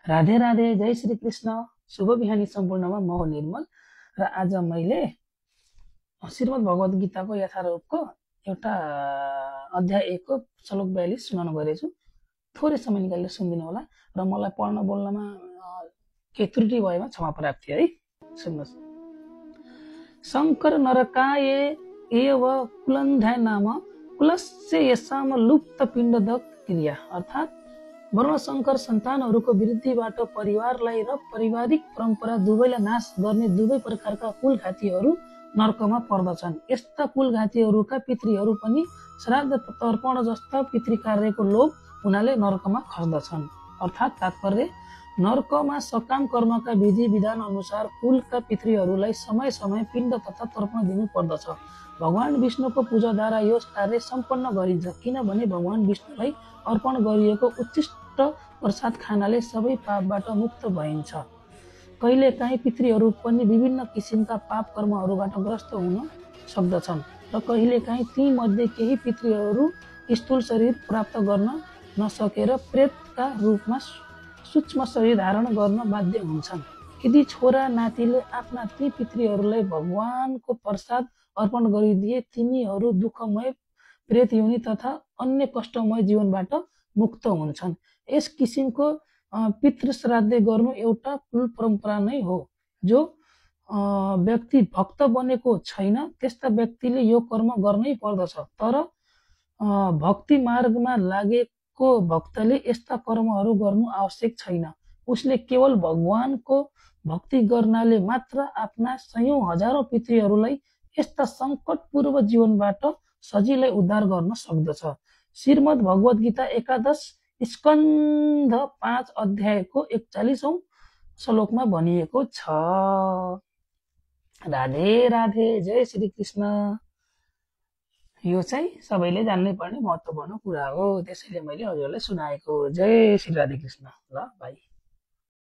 राधे राधे, जय श्री कृष्ण। शुभ बिहानी सम्पूर्णमा म हो निर्मल र आज मैले श्रीमद् भगवत गीताको यथारूपको एउटा अध्याय 1 को श्लोक 42 सुनाउन गएछु। थोरै समय निकालेर सुनिदिनु होला र मलाई पढ्न बोल्नमा केही त्रुटि भएमा क्षमा प्रार्थी है। सुन्नुहोस्। शंकर नरकाय एव कुलन्ध्याय नाम कुलस्य यसाम लुप्त पिण्डद क्रिया, अर्थात वर्णशंकर सन्तानहरूको वृद्धिबाट परिवारलाई र पारिवारिक परम्परा दुवैलाई नाश गर्ने दुवै प्रकारका कुलघातीहरू नरकमा पर्दछन्। यस्ता कुलघातीहरूका पितृहरू पनि श्राद्ध तर्पण जस्ता पितृकार्यको लोभ हुनाले नरकमा खस्दछन्। अर्थात तात्पर्य नरकमा सकाम कर्मका विधि विधान अनुसार कुलका पितृहरूलाई समय समय पिण्ड तथा तर्पण दिनु पर्दछ। भगवान विष्णुको पूजाद्वारा यो कार्य सम्पन्न गरिन्छ, किनभने भगवान विष्णुलाई अर्पण गरिएको उच्चिष्ट प्रसाद खानाले सबै पापबाट मुक्त भइन्छ। कहिलेकाहीँ पितृहरू पनि विभिन्न किसिमका पाप कर्महरूबाट ग्रस्त हुन सक्दछन् र कहिलेकाहीँ ती मध्ये केही पितृहरू स्थूल शरीर प्राप्त गर्न नसकेर प्रेतका रूपमा सूक्ष्म शरीर धारण गर्न बाध्य हुन्छन्। यदि छोरा नातिले आफ्ना ती पितृहरूलाई भगवानको प्रसाद अर्पण गरिदिए तिनीहरू दुःखमय प्रेत योनि तथा अन्य कष्टमय जीवनबाट मुक्त हुन्छन्। यस किसिमको पितृश्राद्ध गर्नु एउटा कुल परम्परा नै हो। जो व्यक्ति भक्त बनेको छैन त्यस्ता व्यक्तिले यो कर्म गर्नै पर्दछ। तर भक्ति मार्गमा लागेको भक्तले यस्ता कर्महरू गर्नु आवश्यक छैन। उसले केवल भगवानको भक्ति गर्नाले मात्र आफ्ना सयौं हजारौं पितृहरूलाई यस्ता सङ्कटपूर्व जीवनबाट सजिलै उद्धार गर्न सक्दछ। श्रीमद् भगवत गीता एकादश स्कन्ध 5 अध्यायको 41औं श्लोकमा भनिएको छ। राधे राधे, जय श्री कृष्ण। यो चाहिँ सबैले जान्नै पर्ने महत्त्वपूर्ण कुरा हो, त्यसैले मैले हजुरलाई सुनाएको। जय श्री राधे कृष्ण। ल भाइ।